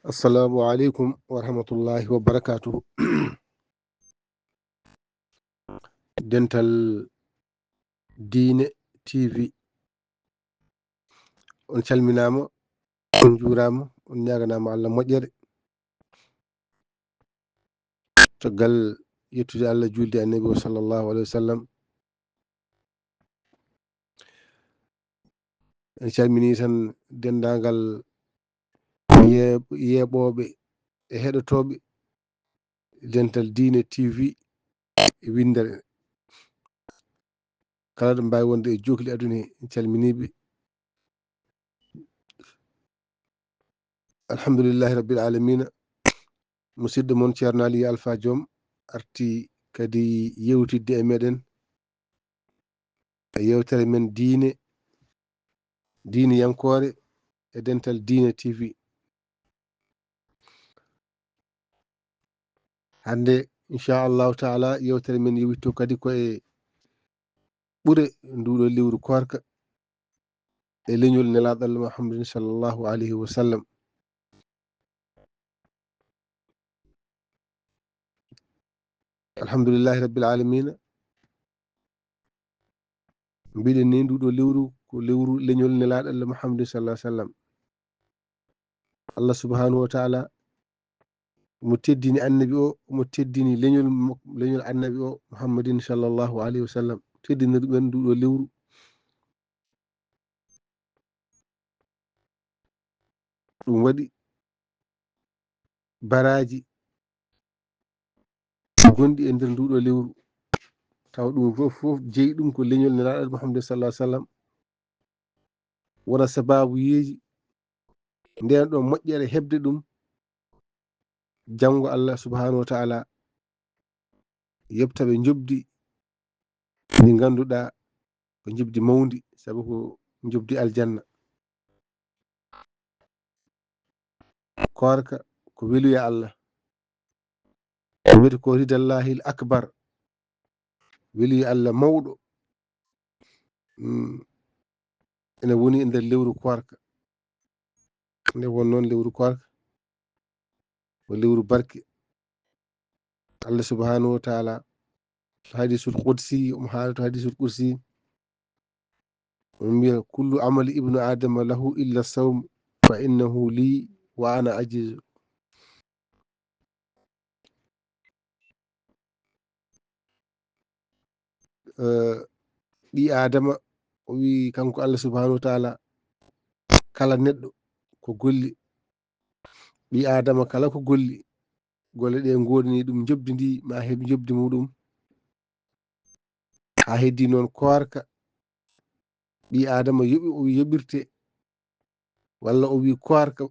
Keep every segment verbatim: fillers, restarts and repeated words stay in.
Assalamu aleykum wa rahmatullahi wa barakatuhu. Dental Diine T V, on calminaama, on njuuraama, on ñaaganaama Allah moƴƴere. Caggal yettude Allah, juulde e Annabi o sallallahu alayhi wa sallam, en calminii tan denndaangal yee-, yeeɓooɓe e heɗotooɓe Dental Diine T V e winndere. Kala ɗo mbaawi wonde e jookli aduna he, en calminii ɓe. Alhamdulillahi Rabbil Alamina. Musidɗo mon Ceerno Aliyu Alfa Joom arti kadi yewtidde e meɗen e yewtere men diine, diiniyankoore e Dental Diine T V. Hannde, inchallahu taala, yewtere men yowitto kadi ko e ɓure nduɗo lewru koorka e leñol Nelaaɗo Allah Muhammadin sallallahu alayhi wa sallam. Alhamdulillahi Rabbil Alamina. Mbiɗen ni, nduɗo lewru ko lewru leñol Nelaaɗo Allah Muhammadin sallallahu alayhi wa sallam. Allah subhanahu wa taala mo teddini Annabi o, mo teddini leñol mo-, leñol Annabi o Muhammadin sallallahu alayhi wa sallam, teddiniri ɗum en nduɗo lewru. Ɗum waɗi baraaji gonɗi e nder nduɗo lewru, tawa ɗum fof, fof jeyi ɗum ko leñol Nelaaɗo Muhammad sallallahu alaihi wasallam, wona sababuyeeji nden ɗo moƴƴere heɓde ɗum. Janngo Allah subhanahu wa taala yoɓta ɓe njoɓdi ndi ngannduɗaa ko njoɓdi mawndi, sabu ko njoɓdi aljanna. Koorka ko weluya Allah. Ko wiyete ko ridallahil akbar. Weluya Allah mawɗo. Mm. Ene woni e nder lewru koorka. Nde won noon lewru koorka ko lewru barke. Allah subhanahu wa taala to hadisul qudsi, omo haala to hadisul qudsi, omo mbiya, "Kullu amali ibnu adama lahu illa sawm, fa innahu li wa ana ajizu." Eh, ɓii Aadama, o wi kanko Allah subhanahu wa taala, kala neɗɗo ko golli. Ɓii Aadama kala ko golli, golle ɗe ngoodani ɗum njoɓdi ndi, ma heɓ njoɓdi muɗum. Haa heddi noon koorka, ɓii Aadama yoɓi, o wi yoɓirte, walla o wi koorka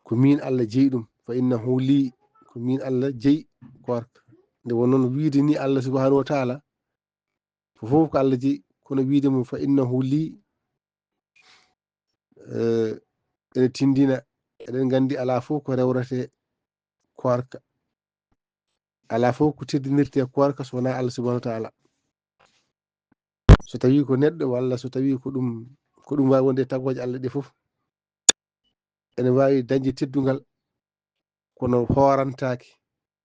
ko min Allah jeyi ɗum, fa innahu li, ko min Allah jeyi koorka. Nde won noon wiide ni Allah subhanahu wa taala, fof fof ko Allah jeyi, kono wiide mum fa innahu li, eh, ene tindina, eɗen nganndi alaa fof ko rewrete koorka. Alaa fof ko teddinirte koorka so wonaa Allah subhanahu wa taala. So tawi ko neɗɗo walla so tawi ko ɗum, ko ɗum waawi wonde e tagooje Allah ɗe fof, ene waawi dañde teddungal, kono hoorantaake,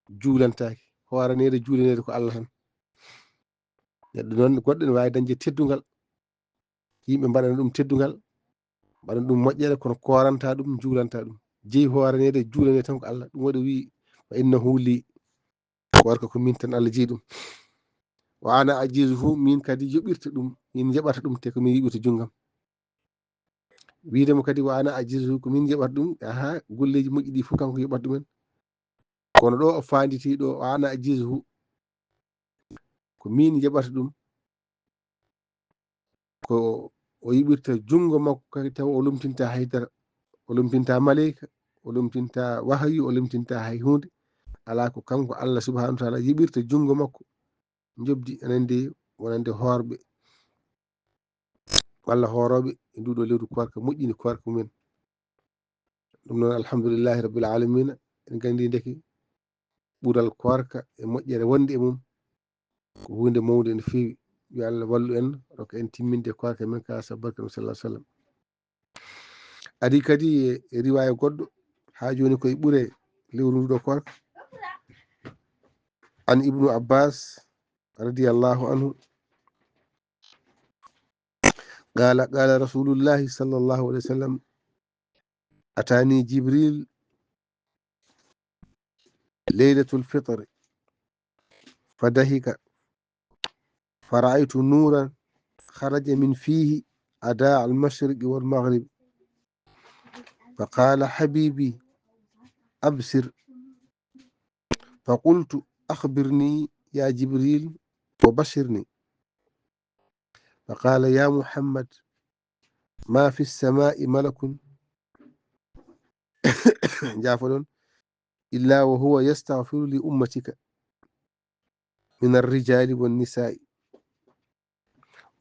juulantaake. Hooraneede, juulaneede ko Allah tan. Neɗɗo noon goɗɗo ene waawi dañde teddungal, yimɓe mbaɗana ɗum teddungal, mbaɗana ɗum moƴƴere, kono kooranta ɗum, juulanta ɗum. Jeyi hooraneede, juulaneede tan ko Allah. Ɗum waɗi o wi, "Fa innahu li." Koorka ko min tan Allah jeyi ɗum. "Wa ana ajizuhu", min kadi yoɓirta ɗum, min njaɓata ɗum, te ko min yoɓirta junngam. Wiide mo kadi, "Wa ana ajizuhu", ko min njaɓata ɗum, aha, golleeji moƴƴi ɗi fof kanko yoɓata ɗumen. Kono ɗo o faanditi ɗo, "Wa ana ajizuhu", ko min njaɓata ɗum. Ko o yiɓirta junngo makko kadi, tawa o lomtinta haydara, o lomtinta maleyka, o lomtinta wahayu, o lomtinta hay huunde. Alaa, ko kanko Allah subhanahu wa taala yiɓirta junngo makko njoɓdi, ene nandi wonande hoorɓe walla hoorooɓe e nduɗo lewru koorka, moƴƴini koorka mumen. Ɗum noon, alhamdulillahi rabbil alamina, en nganndi ndeke ɓural koorka e moƴƴere wonde e mum ko huunde mawnde no feewi. Yo Allah wallu en, rokka en timminde koorka men ka, sabu barke Nabi sallallahu alaihi wasallam. Ari kadi e, e riwaya goɗɗo, haa jooni koye ɓure lewru ndu ɗo koorka. An Ibnu Abbas radiyallahu anhu, qala, qala Rasulullahi sallallahu alayhi wa sallam, atani Jibril laylatul fitri fadahika, فرأيت نورا خرج من فيه أضاء المشرق والمغرب، فقال: حبيبي، أبصر. فقلت: أخبرني يا جبريل وبشرني. فقال: يا محمد، ما في السماء ملك، jaafoɗon, إلا وهو يستغفر لأمتك من الرجال والنساء،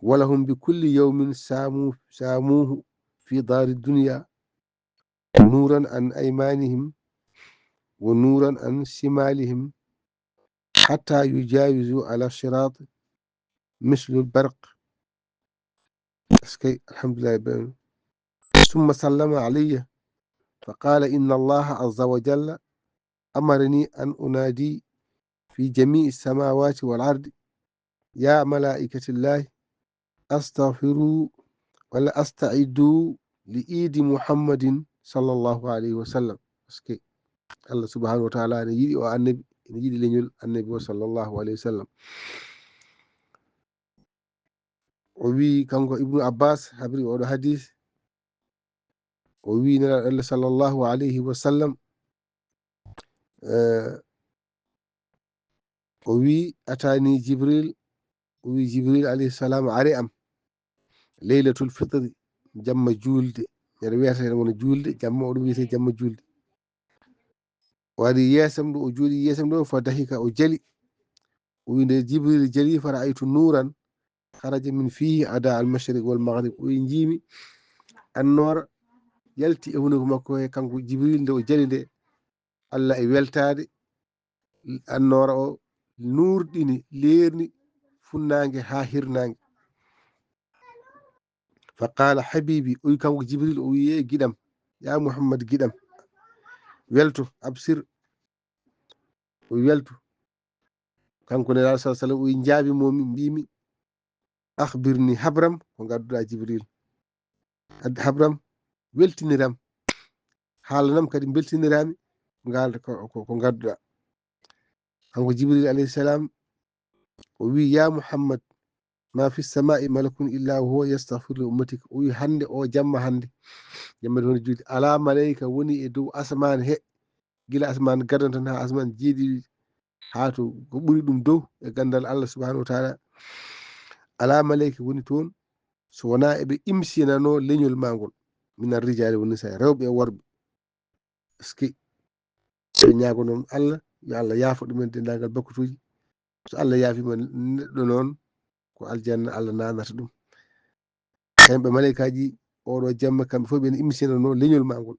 ولهم بكل يوم سامو-، ساموه في دار الدنيا، نورا عن أيمانهم ونورا عن شمالهم، حتى يجاوزوا على الصراط مثل البرق. Est-ce que, alhamdulillah, ben. ثم سلم علي فقال: إن الله عز وجل أمرني أن أنادي في جميع السماوات والأرض: يا ملائكة الله، أستغفروا ولا أستعدوا لعيد محمد صلى الله عليه وسلم. Est-ce que Allah subhanahu wa ta'ala ene yiɗi o annabi, ene yiɗi leñol annabi o sallallahu alayhi wa sallam. O wi kanko Ibnu Abbas, habri oɗo hadis, o wi Nelaaɗo Allah sallallahu alayhi wa sallam, eh, o wi: atani Jibril, o wi Jibril alayhi salam ari am, laylatul fitri, jamma julde, mbeɗa wiyata hen wona julde, jamma oɗo wiyete jamma julde. O ari yeesam ɗo, o jooɗi yeesam ɗo, fa dahika, o jali. O wi nde Jibril jali, fa ra'aytu nuran kharaja min fihi ada al mashriq wal maghrib. O wi njiimi annoora yalti e hunuko makko he, kanko Jibril, nde o jali nde, Allah e weltaade, annoora o nuurɗini, leerni funnaange haa hirnaange. Fa qala habibi, o wi kanko Jibril, o wi: "E giɗam, ya Muhammad, giɗam, welto, absir." O wi: "Welto." Kanko Nelaaɗo sallallahu alaihi wasallam, o wi, njaabi mo mi, mbimi: "Akhbirni, habram ko ngadduɗa, Jibril. Ad-, habram, weltiniram, haalanam kadi beltinirami ko ngal-, ko, ko, ko ngadduɗa." Kanko Jibril alayhi salam, o wi: "Ya Muhammad, ma fi samai malakun illa wa huwa yastaghfiru li ummatik." O wi: "Hande o jamma hande, jamma nde woni julde, ala malayka woni e dow asman he, gila asman gadon tan ha asman jeeɗiɗi, ha to ko ɓuri ɗum dow e gandal Allah subhanahu wa ta'ala. Ala malayka woni toon so wona eɓe imsinano leñol ma ngol, minar rijali wan nisa, rewɓe e worɓe." Est-ce que ɓe ñaago noon Allah, yo Allah yaafo ɗumen denndaangal bakkutuuji? So Allah yaafiima neɗɗo noon, ko aljanna Allah naanata ɗum. Kamɓe malaykaaji, oɗo jamma, kamɓe fof ɓe imsinano leñol ma ngol.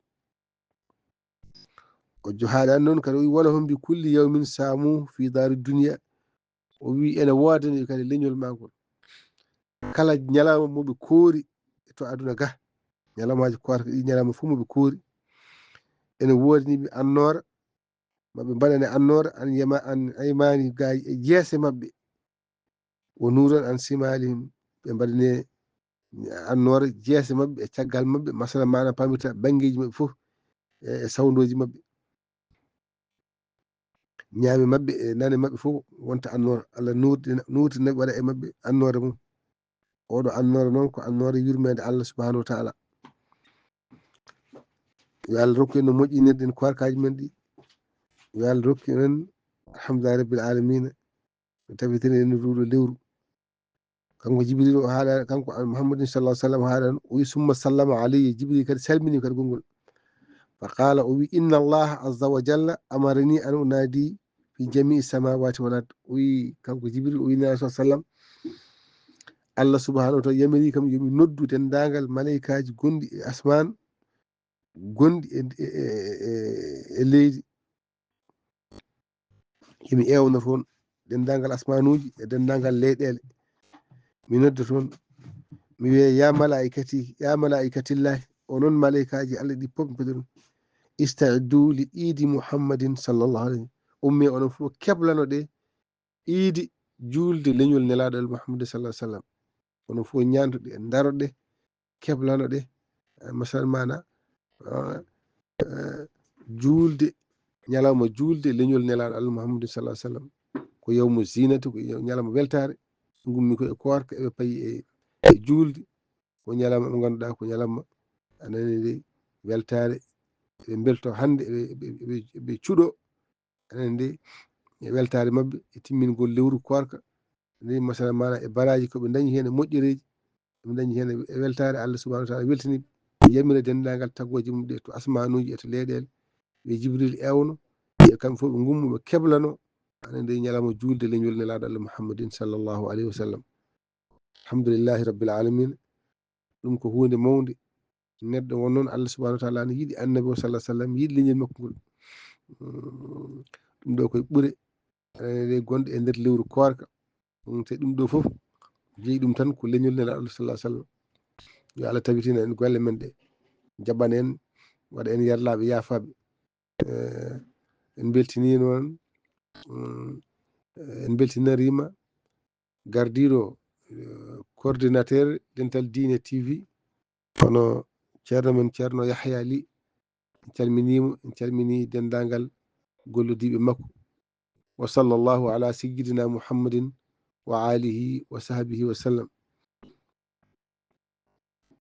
O jo-, haaɗani noon kadi, o wi: "Walahum bi kulli yawmin saamu fi daari dunya." O wi ene woodani kadi leñol ma ngol. Kala ñalawma mo ɓe koori to aduna ga, ñalawmaaji koorka ɗi, ñalawma fof mo ɓe koori, ene woodani ɓe annoora, maɓɓe mbaɗane annoora, an yama-, an aymani, ga e jeese maɓɓe, wo nuuran an simalihim, ɓe mbaɗane annoora jeese maɓɓe e caggal maɓɓe, masala maana pamirta banngeeji maɓɓe fof e, e sawndooji maɓɓe. Ñaame maɓɓe e nane maɓɓe fof wonta annoora. Allah nuurtina, nuurtina, waɗa e maɓɓe annoora mum. Oɗo annoora noon ko annoora yurmeende Allah subhanahu wa ta'ala. Yo Allah rokku en no moƴƴinirɗen koorkaaji men ɗi. Yo Allah rokku en, alhamdulillahi rabbil alamina. Tabitini en nduɗo lewru. Kanko Jibril o haala, kanko Muhammadin sallallahu alaihi wasallam haala, o wi: "Summa sallama alayya." Jibril kadi salmini kadi konngol. Fa qala, o wi: "Inna Allah azza wa jalla amarani an unadi fi jami'i samawati wal ard." O wi kanko Jibril, o wi Nelaaɗo sallallahu alaihi wasallam, Allah subhanahu wa ta'ala yamiri kam yo mi noddu denndaangal malaykaaji gonɗi e asmaan, gonɗi e, e, e, e, e leydi. Emi ewna toon denndaangal asmaanuuji e denndaangal leyɗeele. Mi nodda toon, mi wiya: "Ya malaa'ikati, ya malaa'ikatillahi, onon malaikaaji Allah ɗi pop mbiɗon, "Ista'iddu li iidi Muhammadin sallallahu alayhi." Umme onon fof keblano ɗe iidi juulde leñol nelaaɗo Allah Muhammad sallallahu alayhi wasallam. Onon fof ñaanto ɗe, ndaro ɗe, keblano ɗe, eh, masal mana, eh, eh, juulde, ñalawma juulde leñol nelaaɗo Allah Muhammad sallallahu alayhi wasallam. Ko yawmu zinati, ko yaw-, ñalawma weltaare, ngummi ko e koorka, eɓe payi e, e juulde. Ko ñalawma mo ngannduɗaa ko ñalawma, a nani nde, weltaare, eɓe mbelto hannde, eɓe, eɓe, eɓe, eɓe cuɗo, a nani nde, e weltaare maɓɓe, e timmingol lewru koorka, nde masala mana e baraaji ko ɓe dañi heen e moƴƴereeji, ɓe dañi heen e weltaare Allah subhanahu wa ta'ala weltini ɓe, yamira denndaangal taggooje mum ɗe to asmaanuuji e to leyɗeele, ɓe Jibril ewno, ɓe kamɓe fof ɓe ngummo, ɓe keblano, a nani nde ñalawma juulde leñol nelaaɗo Allah Muhammadin sallallahu alayhi wa sallam. Alhamdulillahi rabbil alamin. Ɗum ko huunde mawnde. Neɗɗo won noon, Allah subhanahu wa ta'ala ne yiɗi annabi o sallallahu alayhi wa sallam, yiɗi leñol makko ngol. Mm, ɗum ɗo koye ɓure, eh, ɗe gonɗe e nder lewru koorka. Mm, te ɗum ɗo fof jeyi ɗum tan ko leñol nelaaɗo Allah sallallahu alayhi wa sallam. Yo Allah tabitina en golle men ɗe, jaɓana en, waɗa en yarlaaɓe, yaafaaɓe. Eh, en mbeltiniino noon, mm, eh, en mbeltinariima gardiiɗo, eh, coordinateur Dental Diine T V, hono ceerno men Ceerno Yahya Ly. En calminiimo, en calminii denndaangal gollodiiɓe makko. Wa sallallahu ala sayyidina Muhammadin wa alihi wa sahbihi wa sallam.